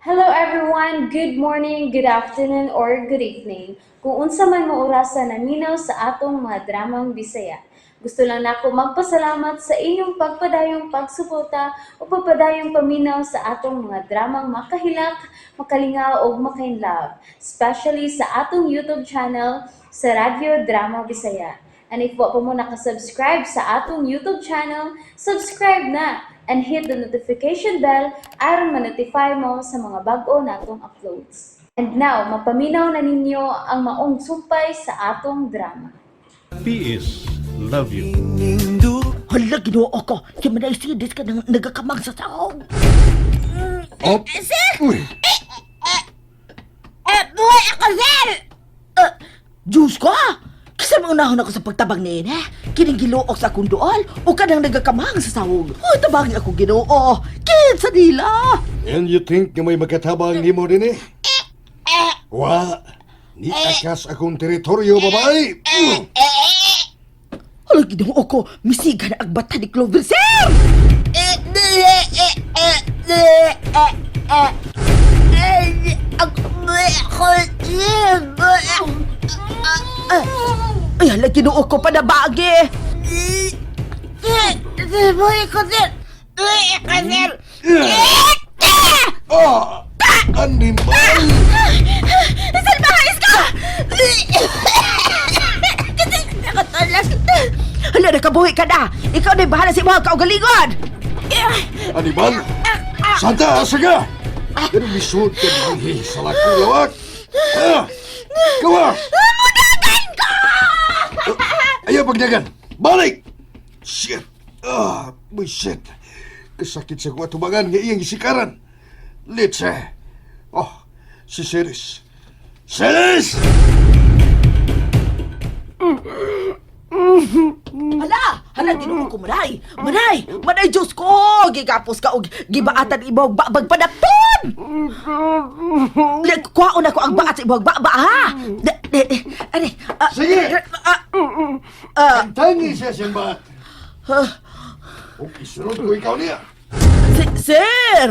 Hello everyone! Good morning, good afternoon, or good evening. Kung unsa man mo orasa naminaw sa atong mga dramang Bisaya. Gusto lang nako magpasalamat sa inyong pagpadayong pagsuporta o pagpadayong paminaw sa atong mga dramang makahilak, makalingaw ug makainlove, especially sa atong YouTube channel sa Radyo Drama Bisaya. And if wa pa mo nakasubscribe sa atong YouTube channel, subscribe na and hit the notification bell aron ma-notify mo sa mga bag-o natong uploads. And now, mapaminaw na ninyo ang maong sumpay sa atong drama. PS love you. Hala, Ginoo ko. Si Manay Sidis ka nang nagakamang sa sahog. Op. Uy, Eh, buhay ako, sir! Diyos ko! Kasi maunahon ako sa pagtabang niin, eh. Kining giluok sa akong duol o kanang nagakamang sa sahog. Uy, tabangi ako, Ginoo. Kinsa nila! And you think nga may makatabang nimo din eh? Wa, ni akas akong teritoryo, babae. Hala, Ginoo ko. Misiga na ang bata ni Clover, sir! Ay, hala, Ginoo ko, panabagi! Ah, animal! Salbahis ka! Nakatalas! Hala, nakabuhi ka na! Ikaw na bahala sa imong kaugalingon! Animal! Santa, asa ka? Pero misud ka manghi sa lakong lawak. Ah, gawas! Mudagan ka! Ayaw pagdagan! Balik! Shit! Ah, my shit! Kasakit sa kuwa tubangan nga iyang isikaran. Litse! Oh, si Ceres. Ceres! Hala! Hala, Ginoo ko, Manay! Manay! Manay, Diyos ko! Gigapos ka og gibaatan imong babag panapton! Kuhaon ako ang baat sa imong baba, ha? Are, ah, Sige! ah, ah, Tangi siya siyang baat. Kung isunod ko ikaw niya. Sir!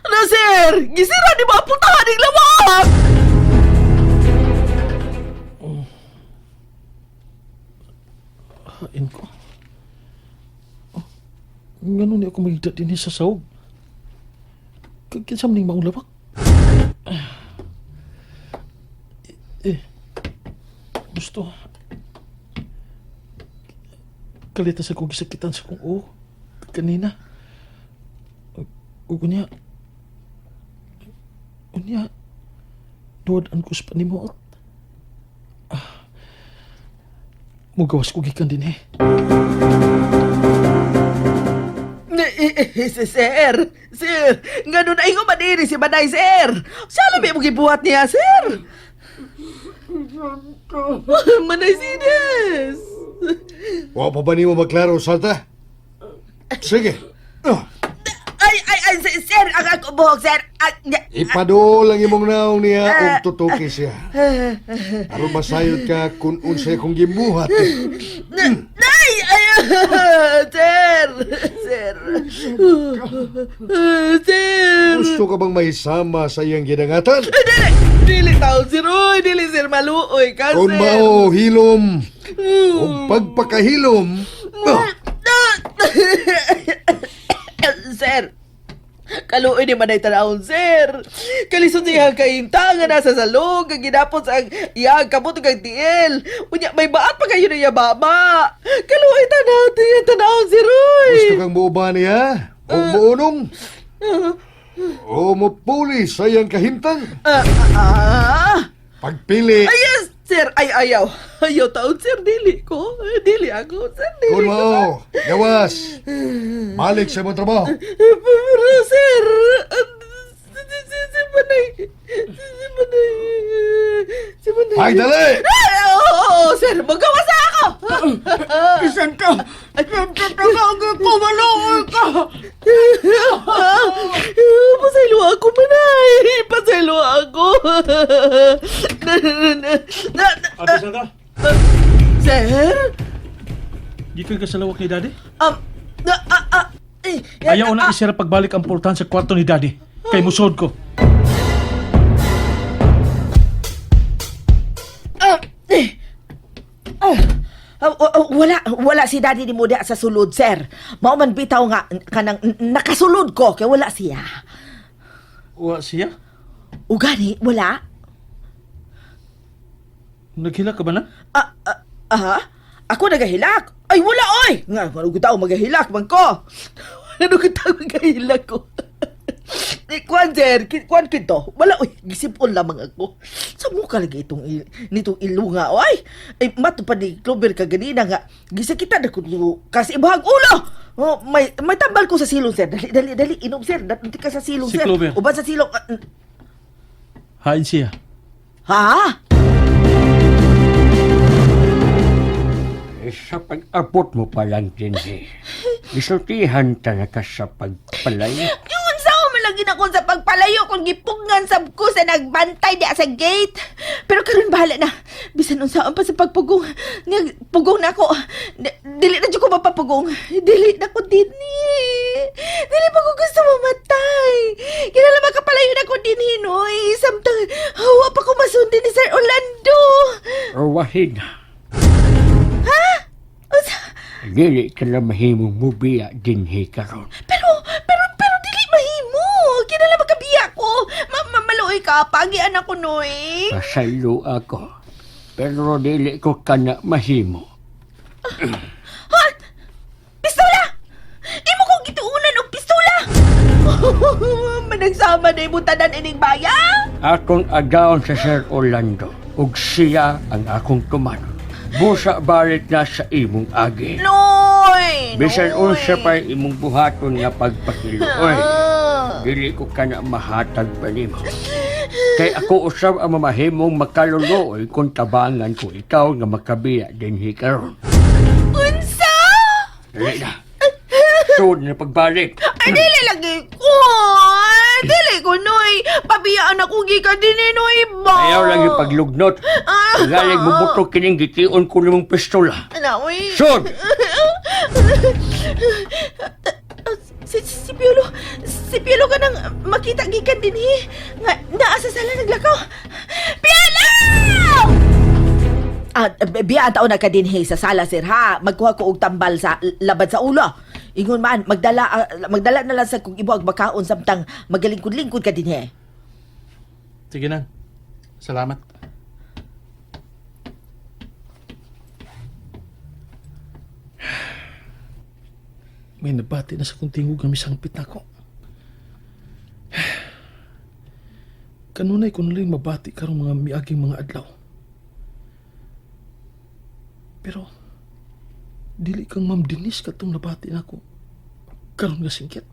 Ano, sir? Gisira ni mo ang putahan ng lawak! Hain ko. Oh, ngano ni ako mahigda din sa sahog? Kinsa man ning maong lawak? Eh, gusto. Kalita sa kong gisakitan sa kong uo. Kanina. Ug unya. Unya. Duwad-an ko sa panimuot. Ah, mugawas ko gikan din eh. Sir, sir, ngano na ingo maniri si Manay, sir? Siya labi mo gibuhat niya, sir. Manay Sides. Wa pa ba nimo maklaro, Santa? Sige. Ah, Ay, ay, ay, sir, ang ako buhok, sir. Ay, Ipadol ang imong naong niya ug tutuki siya. Aron masayod ka kung unsay kong gibuhat. Ay, ay, sir, sir. Sir. Gusto ka bang mahisama sa iyang gidangatan? Dili, dili taon, sir. Uy, dili, sir, maluoy ka, Kung sir. mao hilom o pagpakahilom, ah, Sir, kaluoy ni Manay tanawon, sir. Kalisod niya ang kainta nga nasa salog, ang ginapos ang iyang kamot ug ang tiil. Unya, may baat pa kayo niya baba. Kaluoy tanaw niya tanawon, sir, uy. gusto kang muuba niya o muunong o mupuli sa iyang kahimtang. Ah, ah, ah. Pagpili, Ay, yes, sir. Ay, ayaw. Ayaw taon, sir. Dili ko. Ay, dili ako, sir. Dili kung ko. mao, gawas, balik sa imong trabaho. Pero, sir, si Manay, si Manay, si Manay. Ay, dali! Ay, oo, oo, sir, magawa sa ako! Santa! Santa, tagagi ko! Maluoy ka! Pasaylo ako, Manay! Pasaylo ako! Na, na, na, na, Ate Sandra, sir? gikan ka sa lawak ni Daddy? Na, ah, ah, eh, Ayaw na ah, isira pagbalik ang portahan sa kwarto ni Daddy. Kay musod ko. Ah, eh. Ah, ah, ah, wala wala si daddy ni mo diha sa sulod, sir. Mao man bitaw nga kanang nakasulod ko kay wala siya. Wa siya? Ugani, wala. Naghila ka ba na? Ah, ah, ah, ako nagahilak. Ay, wala, oy! Nga, ano ko tao magahilak man ko. Ano ko tao magahilak ko? Eh, kuan, sir, kuan kito. Wala, oy, gisipon lamang ako. Sa mukha lagi itong, nitong ilunga, oy. Ay, mato pa ni Clover ka ganina nga. Gisakita na ko kasi ibahag ulo. Oh, may tambal ko sa silong, sir. Dali, dali, dali. Inom, sir. Dali ka sa silong, Si sir. Clover. Uban sa silong. Ah, Hain siya. Ha? Eh, sa pag-abot mo pa lang din eh. Isultihan talaga sa pagpalay. Yun sa ko malagi na ko sa pagpalayo kung gipugngan sab ko sa nagbantay di sa gate. Pero karon bahala na. Bisan unsaon pa sa pagpugong. Nga pugong na ako. Dili na jud ko mapapugong. Dili na ko dinhi. Dili pa ko gusto mamatay. Kinala makapalayo na ko dinhi noy. Samtang hawa pa ko masundin ni Sir Orlando. Ruwahin na. Ha? Unsa? Dili ka na mahimong mubiya dinhi karon. Pero dili mahimo. Kinala makabiya ko. Maluoy ka pagian ako noy. Pasaylo ako. Pero dili ko kana mahimo. Ha? Pistola! Imo kong gituunan og pistola! Managsama na imong tanan ining baya? Akong agaon sa Sir Orlando ug siya ang akong tumanon. Busa balit na sa imong agi. Noy! Bisan Noy! unsa pa imong buhaton nga pagpakiluoy. Ah. Dili ko kana mahatag pa nimo. Kay ako usab ang mamahimong makaluluoy kung tabangan ko ikaw nga makabiya dinhi karon. Unsa? Dili na. Sud na pagbalik. Ay, dili lagi ko! Ay, dili ko, Noy! Pabiyaan ako gikan din ni Noy ba? Ayaw lang yung paglugnot. Ah. Galing bubuto kining gitiun ko nimong pistola. Ana, uy. Sud! Si Piolo, si Piolo ka nang makita gikan din eh. Nga, naa sa sala naglakaw. Piolo! Ah, biya ang taon na ka din sa sala sir ha. Magkuha ko og tambal sa labad sa ulo. Ingon man, magdala ah, magdala na lang sa kung ibo ang makaon samtang magalingkod-lingkod ka din he. Sige na. Salamat. May nabati na sa kong tingog nga misangpit na ako. Kanunay ko nalang mabati karong mga miaging mga adlaw. Pero, dili kang Ma'am Denise katong nabati na ako. Karon nga singkit.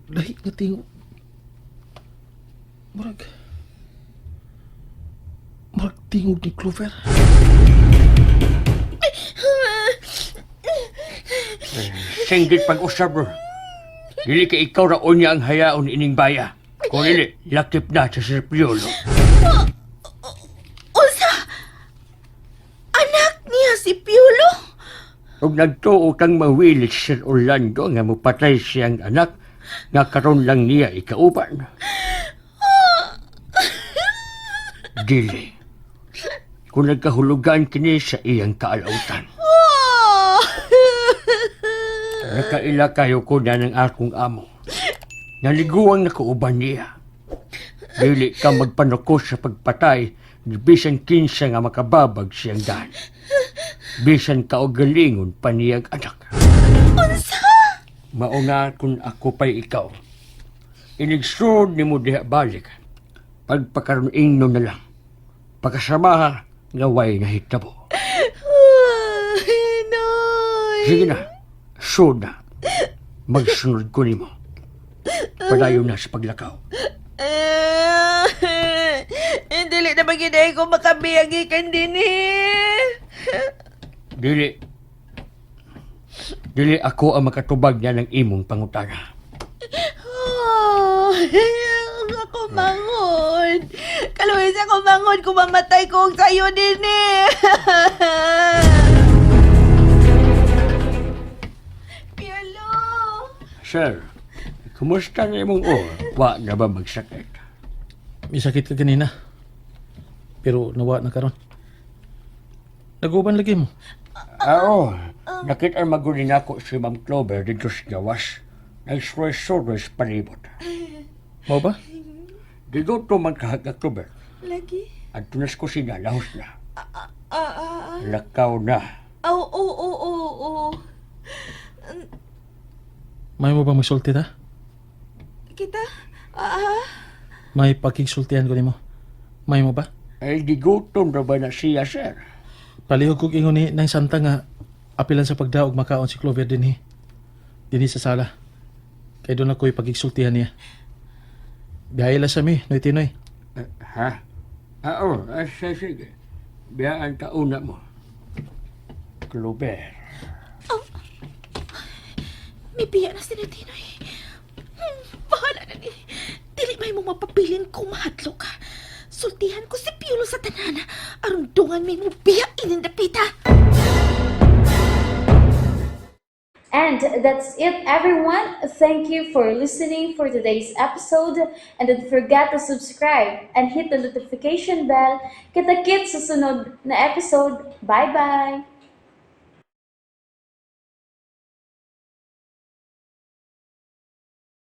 Lahi nga tingog. Murag... Murag tingog ni Clover. Singgit pag-usab bro. Dili kay ikaw ra unya ang hayaon ining baya. Kung dili, lakip na sa Sir Piolo. Unsa? Anak niya si Piolo? Ug nagtuo kang mawilit si Sir Orlando nga mopatay siyang anak nga karon lang niya ikauban. Dili. Kung nagkahulugan kini sa iyang kaalautan. Oh. Nakaila kayo ko na ng akong amo. Naliguang nakauban niya. Dili ka magpanuko sa pagpatay ni bisan kinsa nga makababag siyang dan. Bisan kaugalingon pa niyang anak. Unsa? Mao nga kung ako pa'y ikaw. Inigsud ni mo diha balik. Pagpakaroon na lang. Pagkasamaha nga way nahitabo. Ay, Noy. Sige na, sud na. Magsunod ko nimo. Padayon na sa paglakaw. Eh, dili na magiday ko makabiyag ikan din eh. Dili. Dili ako ang makatubag niya ng imong pangutana. Oh, ako mangon. Kaluwis ako mangon kung mamatay ko og sayo din eh. Piolo. Sir, Kumusta na imong ulo? Wa na ba magsakit? May sakit ka ganina. Pero nawa na karon. Naguban lagi mo. Oo, nakita magulin ako si Ma'am Clover dito sa gawas. Nagsuroy-suroy sa palibot. Mao ba? Dito man kahag na Clover. Lagi? At tunas kusina, lahos na. Ah, ah, ah. Lakaw na. Oo, oo, oo, oo. May mo ba magsulti ta? Kita? Ah, ah. May pakigsultihan ko nimo. May mo ba? Ay, gigutom na ba na siya, sir? Palihog kog ingon ni nang Santa nga apilan sa pagdaog makaon si Clover dinhi. Dinhi sa sala. Kay doon ako'y pagigsultihan niya. Biyahe lang sa mi, Noy Tinoy. Eh, ha? Ah, oo, ah, sige, sige. Biyaan ka una mo. Clover. May biya na si Tinoy. Bahala na ni. Dili may mo mapabilin kung mahadlo ka. Sultihan ko si Piolo sa tanan. Aron dungan may mo biya inindapita. And that's it, everyone. Thank you for listening for today's episode. And don't forget to subscribe and hit the notification bell. Kita-kits sa sunod na episode. Bye-bye!